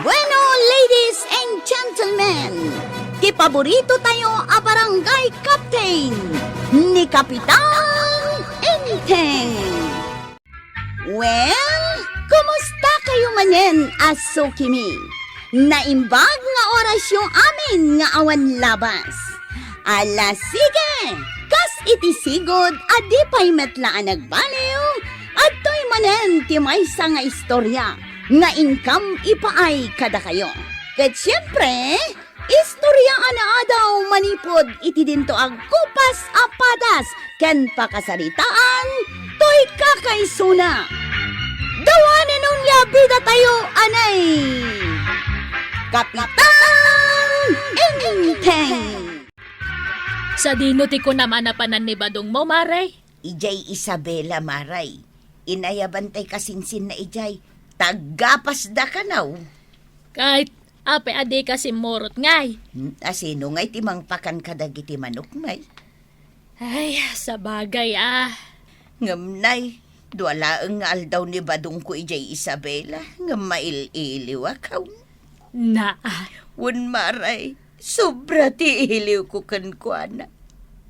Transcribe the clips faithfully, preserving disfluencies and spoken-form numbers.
Bueno, ladies and gentlemen, ti paborito tayo a barangay captain, ni Kapitan Enteng. Well, kumusta kayo manen a sukimi? Naimbag nga orasyo amin nga awan labas. Ala, sige! Kas iti sigud a di pay met la a nagbaliw, adtoy manen ti maysa nga istorya nga inkam ipaay kadakayo. Ket siempre, istorya a naadaw manipud iti dinto agkupas a padas ken pakasaritaan toy kakaisuna. Dawanen onia bidatayo, anay! Kapitan Enteng! Sadino ti kunam a napanan ni badongmo, Mare? Idiay Isabela, Maray. Inayaban tay kasinsinna idiay. Taggapasda kanaw. Ket apay a dika simmurot ngay? Hmm, a sino ngay ti mangpakan kadagiti manok, nay? Ay, sabagay, ah. Ngem, nay, dua laeng nga aldaw ni badongko idiay Isabela, ngem mail-iliwak, aw. Naa. Wen, Maray, sobra ti iliwko kenkuana.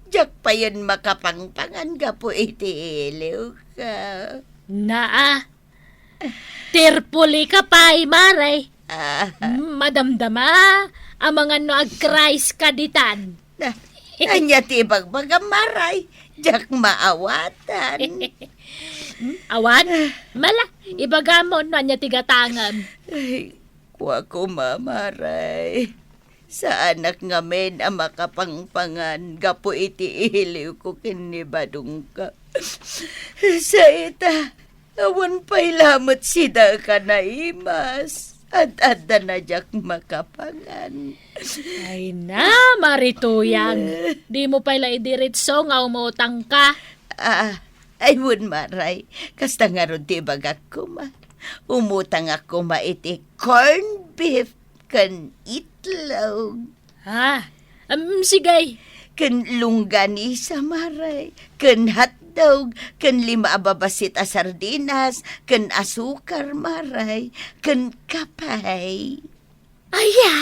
Diak payen makapangpangan gapu iti iliwka. Naa. Tirpuli ka pay, Maray. Ah. Mm, madamdama, amangan no agkrais ka ditan. Na, ania ti ibagbagam, Maray? Diak maawatan. Hmm, awan? Mala, ibagam no ania ti gatangem. Ay, kua koma, Maray. Saanak ngamin a makapangpangan gapu iti iliwko ken ni badongko. Sa ita, awan pay lamet sida a kanaimas. Ad-adda na diak makapangan. Ay na, Marituyang. Dimo pay la idiretso nga umutang ka. Ah, ay wen, Maray. Kasta ngarud ti ibagak koma. Umutangak koma iti corned beef ken itlog. Ah, um, sige. Ken longganisa, Maray. Ken hotdog. Ken lima a babassit a sardinas. Ken asukar, Maray. Ken kape. Aya?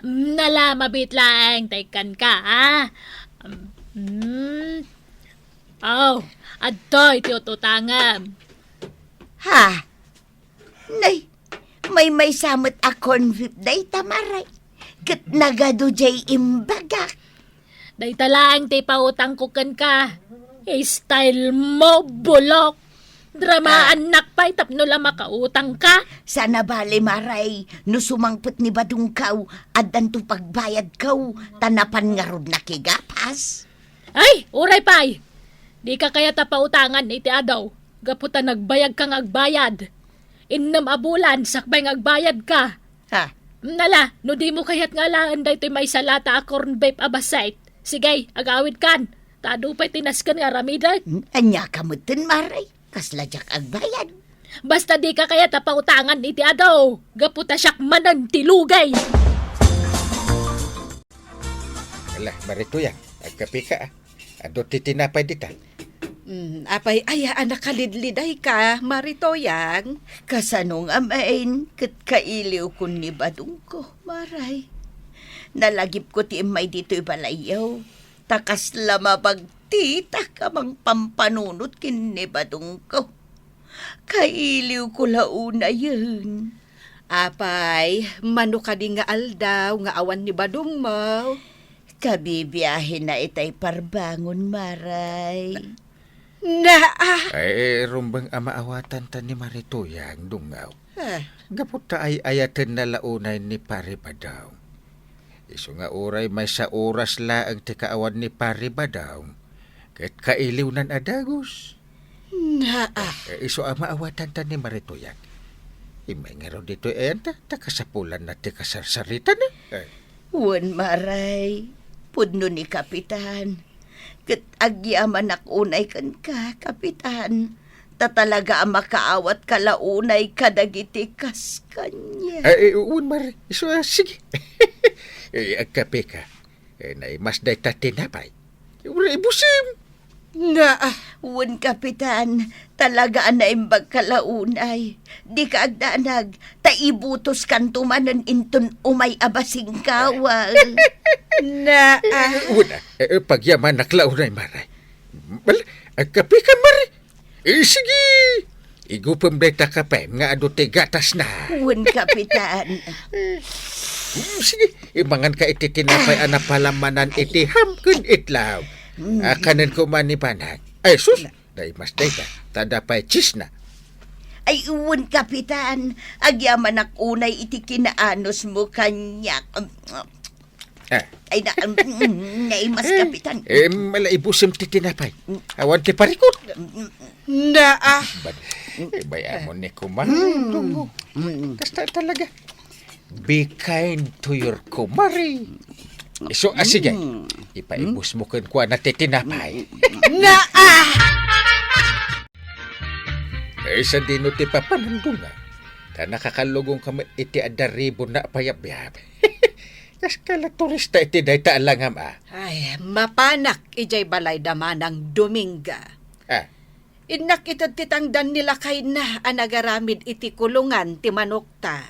Mm, nala, mabit laeng ta ikkan ka, ah. Mm. Aw, adtoy ti ut-utangem. Ha? Nay, maymaysa met a corned beef dayta, Maray. Ket nagadu diay imbagak. Dayta laeng ti pautangko kenka. Style mo, bulok. Dramaannak pay tapno la makautang ka. Saan a bale, Maray, no sumangpet ni badongko, addanto pagbayadko, ta napan ngarud nakigapas. Ay, uray pay! Dika kayat a pautangan iti adu, gapu ta nagbayag ka nga agbayad. Innem a bulan sakbay nga agbayad ka. Ha? Nala, no dimo kayat nga alaen daytoy maysa lata a corned beef a bassit, sige, agawid kan. Ta adu pay ti nasken nga aramidek. N-, ania ka metten, Maray? Kasla diak agbayad. Basta dika kayat a pautangan iti adu, gapu ta siak manen ti lugay. Ala, Marituyang, agkape ka, ah. Adu ti tinapay dita. Mm, apay aya a nakalidliday ka, Marituyang? Kasano ngamin ket kailiwkon ni badongko, Maray. Nalagipko ti immay ditoy balayyo, ta kasla mabagtitak a mangpampanunot ken ni badongko. Kailiwko la unayen. Apay, mano kadi nga aldaw nga awan ni badongmo? Kabibiahena itay parbangon, Maray. Na, ah. Ay, rumbeng a maawatan ta ni Marituyang, dungngaw. Ah. Gapu ta ay-ayatenna la unay ni Pari Badong. Isu nga uray maysa oras laeng ti kaawan ni Pari Badong, ket kailiwnan a dagus. Naa. Eh, isu a maawatan ta ni Marituyang. Immay ngarud ditoy ayan ta, ta kasapulanna ti kasarsaritana. Eh. Wen, Maray, pudno ni Kapitan. Ket agyamanak unay kenka, Kapitan. Ta talaga a makaawatka la unay kadagiti kas kaniak. Eh, eh, wen, Maray. Isu, ah, sige. Eh, agkape ka. Eh, naimas dayta tinapay. Uray ibusim. Nga, ah, wen, Kapitan, talaga a naimbag ka la unay. Dika agdanag, ta ibutoskanto manen inton umay a basingkawan. Na, ah. Eh, una, eh, pagyamanak la unay, Mare. Bal, agkape ka, Mare. Eh, sige. Igupem dayta kape nga adu ti gatasna. Wen, Kapitan. Mm, sige, imangan ka iti tinapay a napalamanan iti ham ken itlog. Mm. A, kanen ko man ni Banag. Ay, sus! Naimas dayta, ta adda pay cheese na. Ay, wen, Kapitan. Agyamanak unay iti kinaanusmo kaniak. Ah. Ay, na, mm, naimas, eh, Kapitan. Eh, mala, ibusem ti tinapay. Awan ti parikut. Na, ah. Bat, eh, bay-amon ni Kumare. Mm. Dungo. Mm. Kasta talaga. Be kind to your kumare. Isu, ah, sige. Mm. Ipaibus mo kenkuana ti tinapay. Na, ah! Eh, sadino ti papanandunga? Ta nakakalugong kami iti adda ribon na payabyabe. Kas kala turista iti dayta a langam, ah. Ay, mapanak idiay balay da Manang Dominga. Ah. Innak ited ti tangdan ni lakayna a nagaramid iti kulungan ti manokta.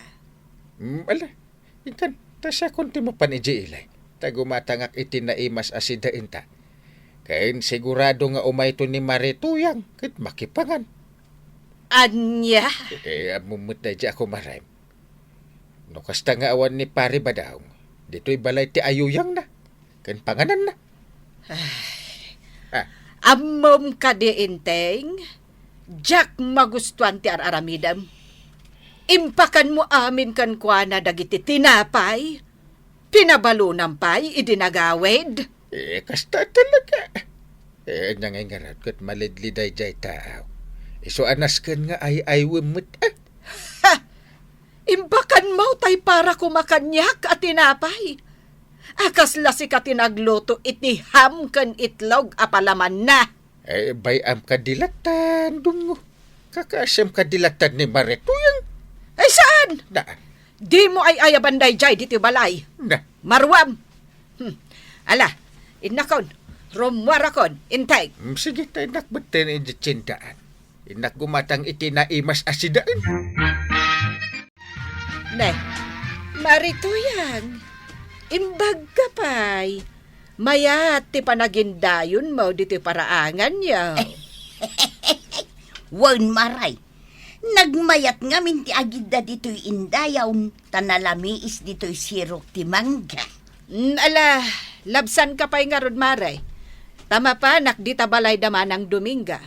Mm, ala, inkan, ta siakon ti mapan idiay ilay. Ta gumatangak iti naimas a sidaenta. Ken sigurado nga umayto ni Mare Tuyang ket makipangan. Ania? Eh, ammom met daydiay a kumarem. No kasta nga awan ni Pare Badaw, ditoy balay ti ayuyangna ken pangananna. Ay. Ah. Ammom kadi, Enteng? Diak magustuan ti ar-aramidem. Impakanmo amin kenkuana dagiti tinapay. Pinabalonam pay idi nagawid. Eh, kasta talaga. Eh, ania ngay ngarud ket malidli daydiay taaw. Isu a nasken nga ay-aywem met, ah. Ha! Impakanmo tay para koma kaniak a tinapay. A kasla sika ti nagluto iti ham ken itlog a palamanna. Eh, bay-am kadi lattan, Dungo. Kakaasem kadi lattan ni Mare Tuyang. Ay, saan? Na. Dimo ay-ayaban daydiay ditoy balay. Na. Maruam. Hmm. Ala, innakon, rummuarakon, Enteng. Mm, sige, ta innak metten iti tiendaan. Innak gumatang iti naimas a sidaen. Ne, Mare Tuyang, imbagka pay. Mayat ti panagindayonmo ditoy paraanganyo. Wen, Mare. Nagmayat ngamin ti agidda ditoy indayon, ta nalamiis ditoy sirok ti mangga. Mm, ala, labsanka pay ngarud, Mare. Ta mapanak dita balay da Manang Dominga.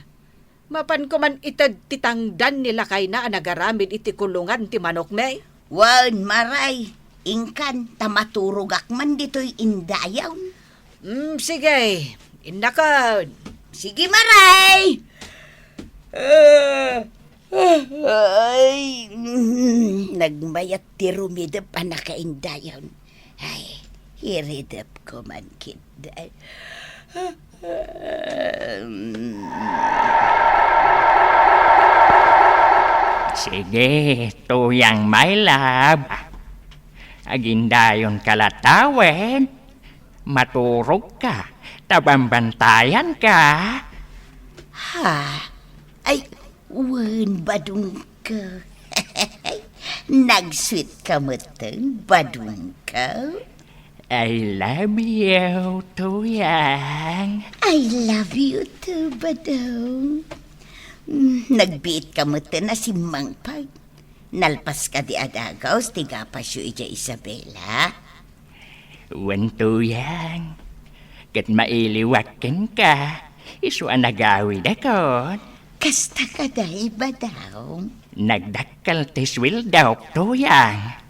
Mapanko man ited ti tangdan ni lakayna a nagaramid iti kulungan ti manokmi. Wen, Mare, inkan, ta maturogak man ditoy indayon. Mm, sige. Innakon. Sige, Mare! Ah, ah, ay, mm, nagmayat ti rumidep a nakaindayon. Ay, iridepko man ketdi. Sige, Tuyang, my love. Agindayonka latta wen. Maturogka, ta bambantayanka. Ha? Ay, wen, badongko. Nagsweet ka metten, badongko. I love you, Tuyang. I love you too, Badong. Mm, nagbiit ka metten a simmangpag. Nalpas kadi a dagus ti gapasyo idiay Isabela? Wen, Tuyang. Ket mailiwak kenka, isu a nagawidakon. Kasta kadi, Badong? Nagdakkel ti sueldok, Tuyang.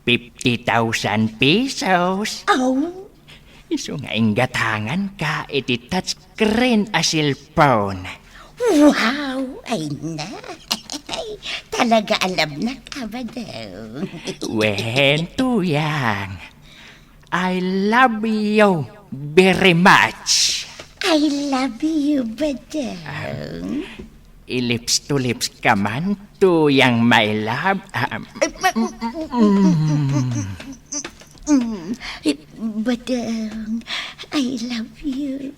Fifty thousand pesos. Aw! Isu nga inggatanganka iti touchscreen a cellphone. Wow! Ay na! Talaga a love-nak, Badong. Wen, Tuyang. I love you very much. I love you, Badong. Ilips to lips ka man, Tuyang, my love. Ah, ay, ma- mm, mm, mm, mm, mm, mm. Badong, I love you.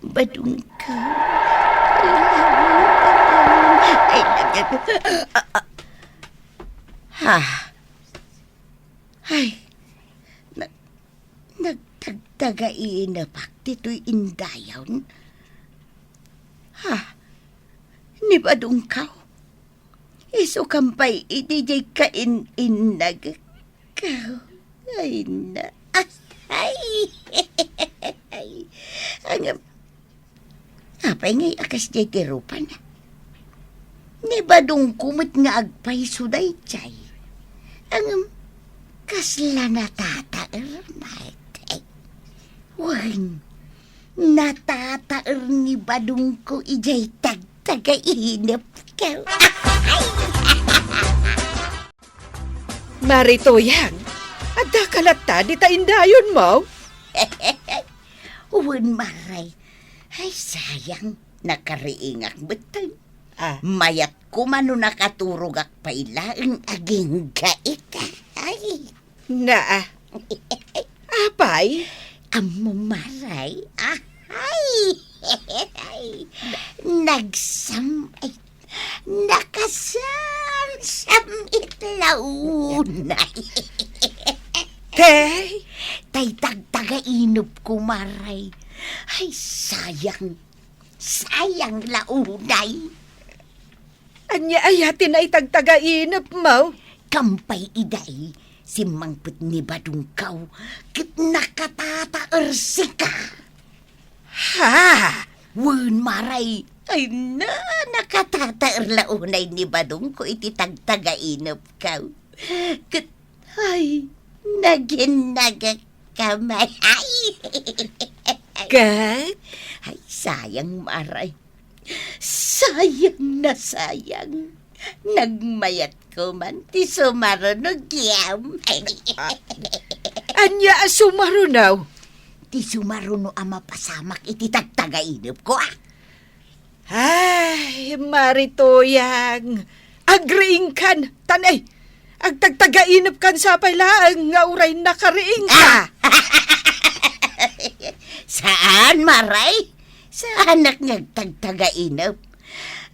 Badong ka. I love you. I love you. Ah, ah. Ha? Ay, na-, nagtagtagainepak ditoy indayon. Ha? Ni Badong ka? Isukan pay iti diay kain-innagek. Ay na. Ay. Ngem, apay ngay a kasdiay ti rupana? Ni Badong ko met nga agpayso daydiay. Ngem, kasla natataer met. Wen, natataer ni Badong ko idiay tagtagainep ko. Mari Tuyang, adda ka latta dita indayonmo? Wen, Maray. Ay, sayang, nakariingak metten. Ah. Mayat koma no nakaturogak pay laeng agingga ita. Ay. Naa. Apay? Ammom, Maray. Ahay! Nagsam-, ay, nakasamsam it launay. Te? Tay tagtagainep ko, Maray. Ay, sayang. Sayang launay. Ania aya ti naitagtagainepmo? Kampay iday, simmangpet ni Badong ko, ket nakatataer sika. Ha? Wen, Maray, ay na, nakatataer launay ni Badong ko iti tagtagainep ko. Ket, ay, naginnagek ka, Maray. Ket? Ay, sayang, Maray. Sayang na sayang. Nagmayat ko man ti sumaruno gayam. Ah, ania a sumaruno? Ti sumaruno a mapasamak iti tagtagainep ko, ah. Ay, Mari Tuyang, agriingkan, tan, ay, agtagtagainepkan sapay laeng nga uray nakariingka. Ah! Saan, Maray? Saanak nga agtagtagainep?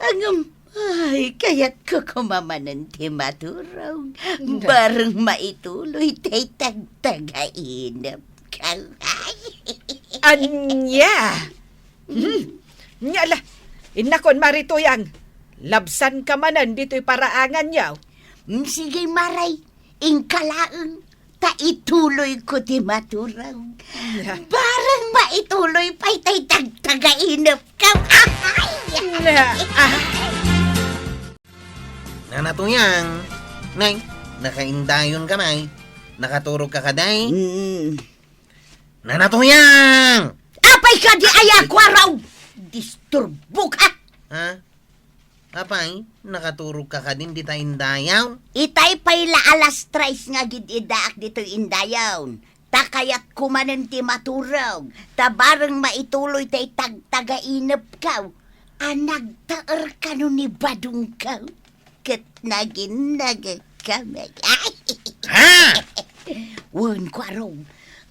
Ngem, ay, kayatko koma manen ti maturog. Nga. Bareng maituloy tay tagtagainep. Ania? Hmm. Nya la, innakon, Mari Tuyang, labsanka manen ditoy paraanganyo. Mm, sige, Maray, inka laeng, ta ituloyko ti maturog. Nya. Bareng maituloy pay tay tagtagainep ka. Ay! Nya, ah. Nana Tuyang, nay, nakaindayonka, nay. Nakaturogka kadi? Mm. Nana Tuyang! Apay kadi aya, Kuaraw? Disturboka! Ha? Apay, nakaturogka kadin dita indayon? Itay pay la alas tres nga agid-iddaak ditoy indayon. Ta kayatko manen ti maturog, ta bareng maituloy tay tagtagainepko a nagtaer kano ni Badongko. Ket naginnagek kami. Ha? Wen, Kuaraw.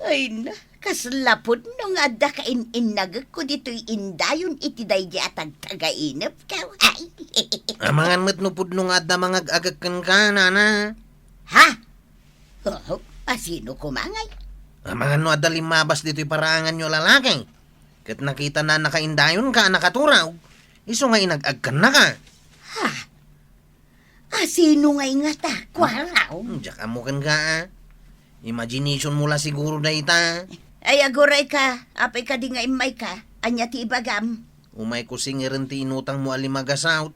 Ay na, kasla pudno nga adda kain-innagekko ditoy indayon iti daydi a tagtagainepko. Ay. Amangan met no pudno nga adda mangag-agek kenka, nana. Ha? Oo, a sino koma ngay? Amangan no adda limmabas ditoy paraanganyo a lalaki. Ket nakitana a nakaindayonka a nakaturog, isu nga inag-agkannaka. Ha? A sino ngay ngata, Kuaraw? Hmm, diak ammo kenka, a. Imaginationmo la siguro dayta. Ay, agurayka, apay kadi nga immayka? Ania ti ibagam? Umayko singirem ti inutangmo a lima a gasut.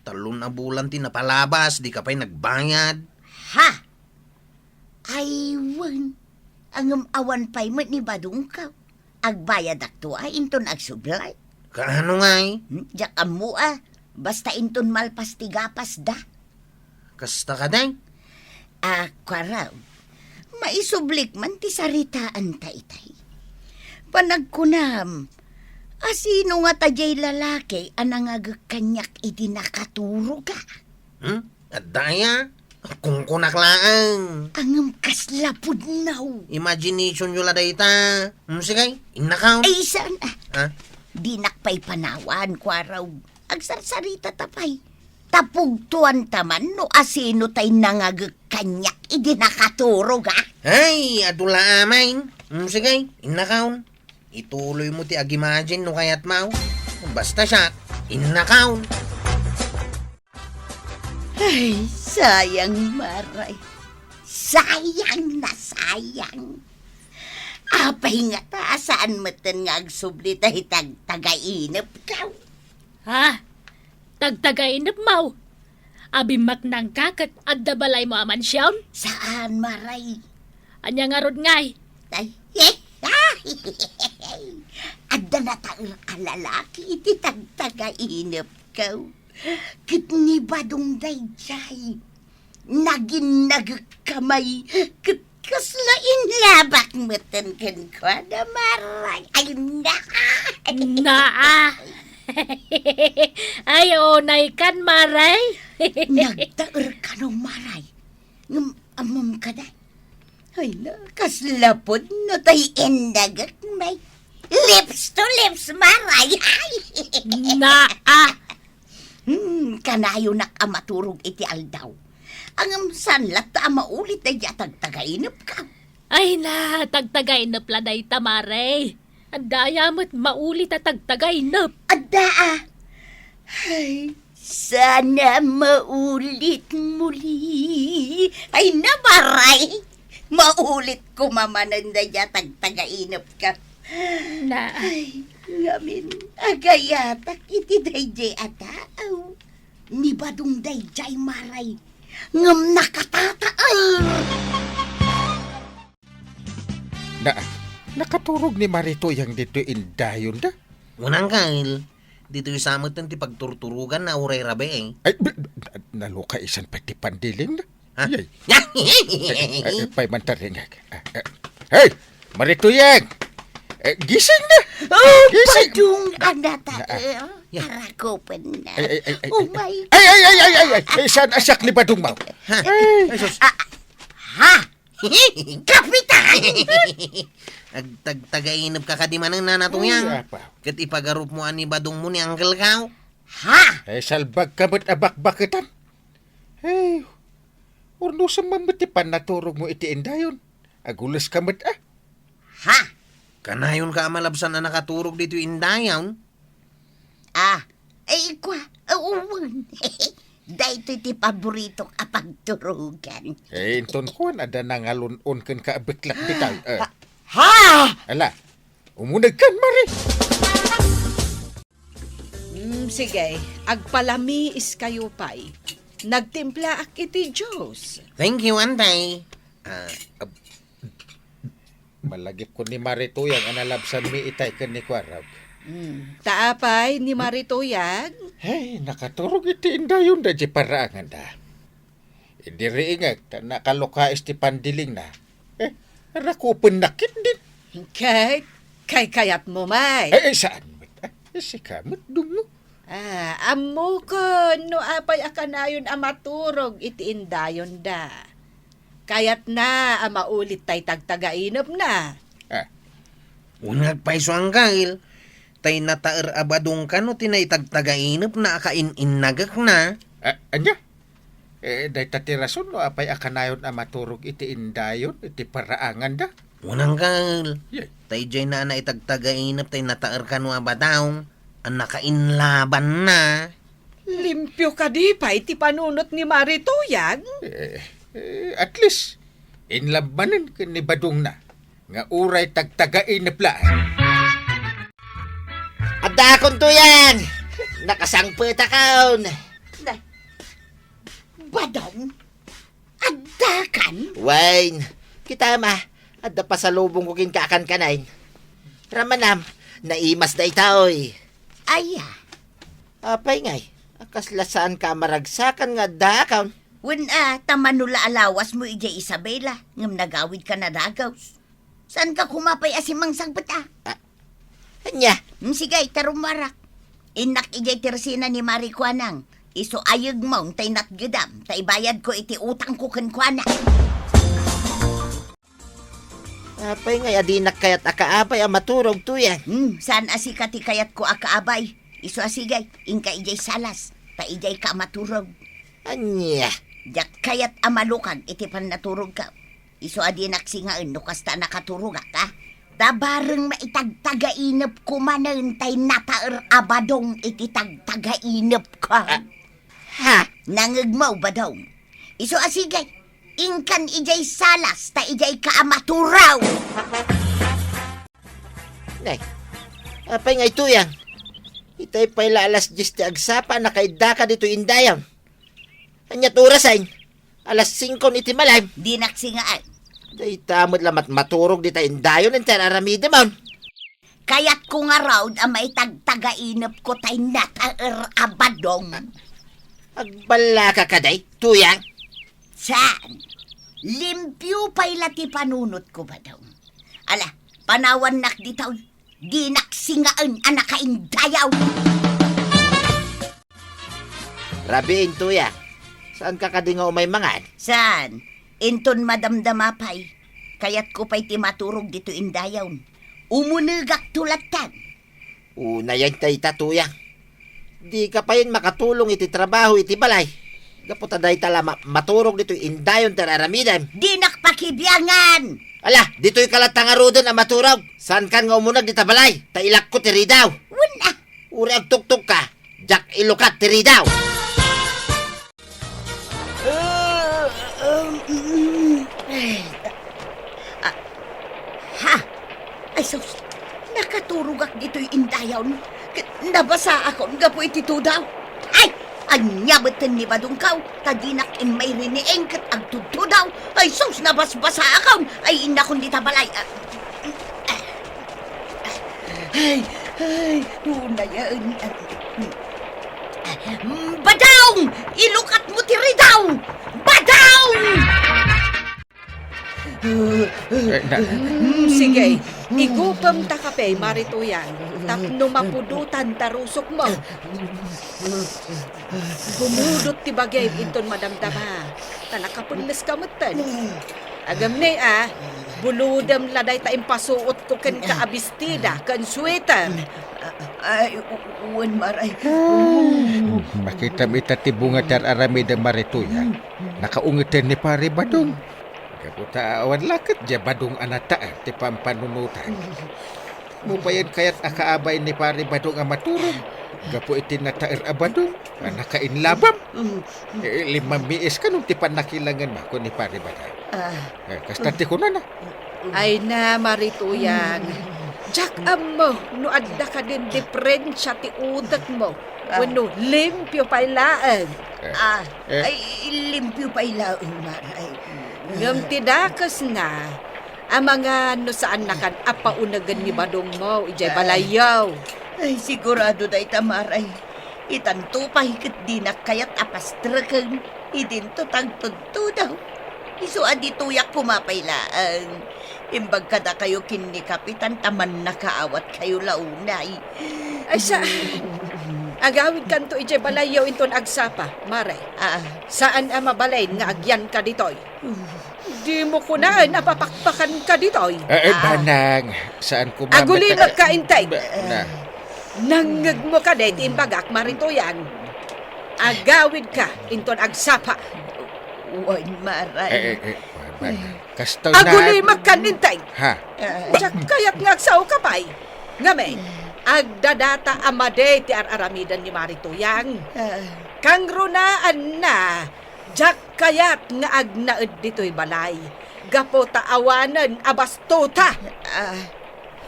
Tallon a bulan ti napalabas, dika pay nagbayad. Ha? Ay, wen. Ngem awan pay met ni Badongko. Agbayadakto a inton agsublay. Kaano ngay? Hmm, diak ammo a. Basta inton malpas ti gapasda. Kasta kadi? A, Kuaraw, maisublik man ti saritaanta itay. Panagkunam, a sino ngata diay lalaki a nangagek kaniak idi nakaturoga? Hmm? Adda aya? Kunkunak laeng. Ngem kasla pudno. Imaginationyo la dayta. Hmm, sige, innakon. Ay, saan? Ah. Ha? Dinak pay panawan, Kuarog. Agsarsarita ta pay. Ta pugtoanta man no asino tay nangagek kaniak idi nakaturog, a? Ay, adu la amin. Mm, sige, innakaon. Ituloymo ti ag-imagine no kayatmo. Basta siak, innakaon. Ay, sayang, Maray. Sayang na sayang. Apay ngata a saan metten nga agsubli tay tagtagainepko? Ha? Tagtagainepmo? Abimmaknangka ket adda balaymo a mansion? Saan, Maray. Ania ngarud ngay? Ay, adda nataer a lalaki iti tagtagainepko. Ket ni Badong daydiay, naginnagekka may ket kasla inlabak metten kenkuana, Maray. Ay, na! Naa! Ay, unaykan, Maray. Nagtaer kano, Maray. Ngem ammom kada? Ay na, kasla pudno tay innagek may lips to lips, Maray. Ay! Naa! Hmm, kanayonak a maturog iti aldaw. Ngem saan latta a maulit daydi a tagtagainepko? Ay na, tagtagainep la dayta, Maray. Adda aya met maulit a tagtagainep? Adda a. Ay, sana maulit muli. Ay na, Maray. Maulit koma manen daydi a tagtagainepko. Na. Ay, ngamin, agayatak iti daydi a tao. Ni Badong daydiay, Maray. Ngem nakatataer. Na, nakaturog ni Maritoyang ditoy indayonda? Unang kail, ditoy sa metten ti pagturturoganna uray rabii. Ay, b-, b-, nalukaisan pay ti pandilingna. Ha? Yay. Ay, ay, ay, pay mantaringag. Ah, ah. Hey, Maritoyang! Eh, gising na! Oh, gising! Badong, anak, ah, eh, ya. Arakupen na. Ay, ay, ay, ay, oh, ay, my ay, ay, ay, ay, ay, ay, saan a siak ni Badong, maw? Ha? Ay. Ay, sus. Ah, ha? Kapitan! Agtagtagainep ka kadi manen, Nana Tuyang. Ay, apa. Ket ipagarupmo a ni Badong mo ni Uncle Kao. Ha? Ay, salbag ka met a bakbaketan. Ay, urnosem man met ti pannaturog mo iti indayon. Agules ka met, a. Ha? Kanayon ka a malabsan a nakaturog ditoy indayon? Ah, ay, kua, wen. Daytoy ti paboritok a pagturogan. Eh, inton kuan, adda nangalun-on kenka a beklak ditoy, eh. Ha? Ha? Ala, umunegkan, Mari. Mm, sige, agpalamiiskayo pay. Nagtimplaak iti juice. Thank you, Antay. Ah, ab- Malagipko ni Marituyag a nalabsanmi itay ken ni Kuarog. Mm. Ta apay ni Marituyag? Hey, nakaturog iti indayonda diay paraanganda. Idi riingek ta nakalukais ti pandilingna. Eh, rakupennak ketdin. Kay, kaykayatmo met. Eh, eh, saan met? Ah, eh, sika met, dungo. Ah, ammokon no apay a kanayon a maturog iti indayonda. Kayatna a maulit tay tagtagainepna. Ah. Unag pay isu, Angkel, tay nataer a badong kano ti naitagtagainepna a kain-innagekna. Ah, ania? Eh, dayta ti rason no apay a kanayon a maturog iti indayon iti paraanganda. Wen, Angkel. Yay. Tay diay na a naitagtagainep tay nataer kano a badong a nakainlabanna. Limpio kadi pay ti panunot ni Marituyag? Eh, eh, at least, inlab manen ken ni badongna nga uray tagtagainep laeng. Addaakon, Tuyang! Nakasangpetakon! Na, badong? Addakan? Wen, kitam a, adda pasalubongko kenka a kankanay. Ramanam, naimas daytoy. Aya? Apay ngay, a kasla saanka a maragsakan nga addaakon? Wen a, ta mano la a lawasmo idiay Isabela, ngem nagawidka nadagus. Saanka koma pay a simmangsangpet a? Ah, ania? Hmm, sige, ta rummuarak. Innak idiay tersina ni Mari Kuanang. Isu ayegmo tay natgedam, ta ibayadko iti utangko kenkuana. Apay ngay a dinak kayat a kaabay a maturog, Tuyang? Hmm, saan a sika ti kayatko a kaabay? Isu a sige, inka idiay salas, ta idiayka a maturog. Ania? Diak kayat a malukag iti pannaturogko. Isu a dinak singaen no kasta a nakaturogak, a? Ta bareng maitagtagainepko manen tay nataer a badong iti tagtagainepko. Ah, ha? Nangngegmo, badong. Isu a sige, inkan idiay salas, ta idiayka a maturog. Nay, apay ngay, Tuyang? Itay pay la alas dies ti agsapa a nakaiddaka ditoy indayon. Aniat orasen? Alas singko iti malem. Dinak singaen. Dayta met la mat-, maturog dita indayon ti ar-aramidem. Kayatko ngarud a maitagtagainepko tay nataer a badong. Agballaka kadi, Tuyang? Saan? Limpio pay la ti panunotko, badong. Ala, panawannak ditoy. Dinak singaen a nakaindayaw. Rabiin, Tuyang. Saanka kadi nga umay mangan? Saan? Inton madamdama pay, kayatko pay ti maturog ditoy indayon. Umunegakto latta. Unayen dayta, Tuyang. Dika payen makatulong iti trabaho iti balay. Gapu ta dayta la ma-, maturog ditoy indayon ti ar-aramidem. Dinak pakibiangan! Ala, ditoyka latta ngaruden a maturog. Saankan nga umuneg dita balay, ta ilakko ti ridaw. Wen a. Uray agtuktokka, diak ilukat ti ridaw. Ah, um, mm, eh, ah, ha? Ay, sus, nakaturogak ditoy indayon. Ket nabasaakon gapu iti tudaw. Ay, ania metten ni badongko, ta dinak immay riniing ket agtudtudaw. Ay, sus, nabasbasaakon. Ay, innakon dita balay. Ah, Ay, ay, unayen. Badong! Ilukatmo ti ridaw! Badong! Eh, na- Hmm, sige, igupemta kape, Mari Tuyang, tapno mapudotan ta rusokmo. Bumudot ti bagim inton madamdama, ta nakapenneska metten. Agem ni a, bulodem la dayta impasuotko kenka a bestida ken sweater. Ay, u-, wen, Maray. Makitam ita ti bunga ti ar-aramidem, Mari Tuyang. Nakaungeten ni Pari Badong. Gapu ta awan la ket diay badong a nataer ti pampanunotan. Mo payen kayat a kaabay ni Pari Badong a maturog gapu iti nataer a badong a nakainlabam. Eh, limammiis kano ti pannakilangenmo, kun ni Pari Badong. Ah. Eh, kasta ti kunana. Ay na, Mari Tuyang. Diak ammo no adda kadin diferensia ti utekmo. Ah. Wenno limpio pay laeng. Eh, ah, eh. Ay, limpio pay laeng, Maray. Ngem ti dakesna, amangan no saannakan a paunegen ni badongmo idiay balayyo. Ay, sigurado dayta, Maray. Itanto pay ket dinak kayat a pastreken idinto tagtudtudaw. Isu a ditoyak koma pay laeng. Imbag kadakayo ken ni Kapitan ta mannakaawatkayo la unay. Ay, saan. Agawidkanto idiay balayyo inton agsapa, Maray. Ah. Saan a mabalin nga agyanka ditoy. Dimo kunaen a papakpakanka ditoy. Eh, eh, ah. Banang, saan ko mamita- Agulimekka, Inteng. Ba-, na. Nangngegmo kadi ti imbagak, Mari Tuyang? Agawidka inton agsapa. Wen, Maray. Eh, eh, eh, Banang. Kasta na. Agulimekka, Inteng. Ha? Ah. Diak kayat nga agsaoka pay. Ngamin, agdadata a madi ti ar-aramiden ni Mari Tuyang. Ah. Kangrunaanna, diak kayat nga agnaed ditoy balay, gapu ta awanen a bastota. Ah,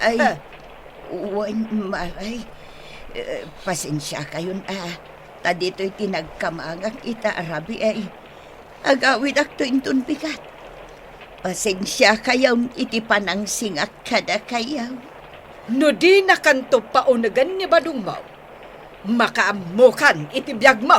ay, ah. Wen, Maray. Eh, pasensiakayon, ah. Ta ditoy ti nagkamangak ita a rabii, ay. Agawidakto inton bigat. Pasensiakayon iti panangsingak kadakayo. No dinakanto paunegen ni badongmo, makaammokan iti biagmo.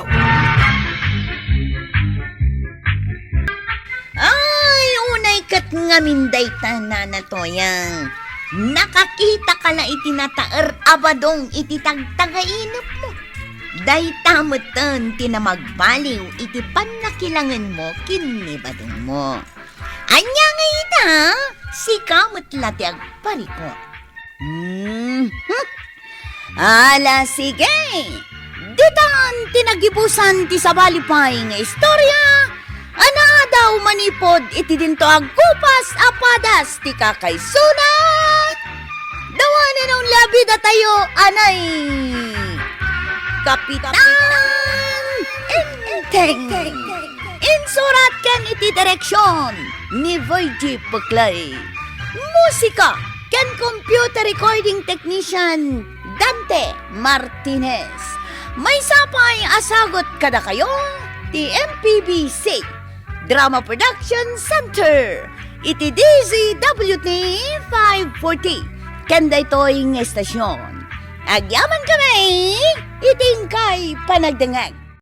Ay, unay ket ngamin dayta, Nana Toyang. Nakakitaka la iti nataer a badong iti tagtagainepmo. Dayta metten ti namagbaliw iti pannakilangenmo ken ni badongmo. Ania nga ita? Sika met la ti agparikut. Mhm. Ala, sige. Ditan ti nagibusan ti sabali pay nga istorya a naadaw manipud iti dinto a gupas a padas ti kakaisuna. The one and only a bidatayo, anay, Kapitan Enteng. Insurat ken iti direksion ni Virgie Puclay. Musika ken computer recording technician Dante Martinez. Maysa pay a sagut kadakayo ti M P B C Drama Production Center iti D Z W T five forty. Ken daytoy nga estasion, agyamankami iti inkay panagdengngeg.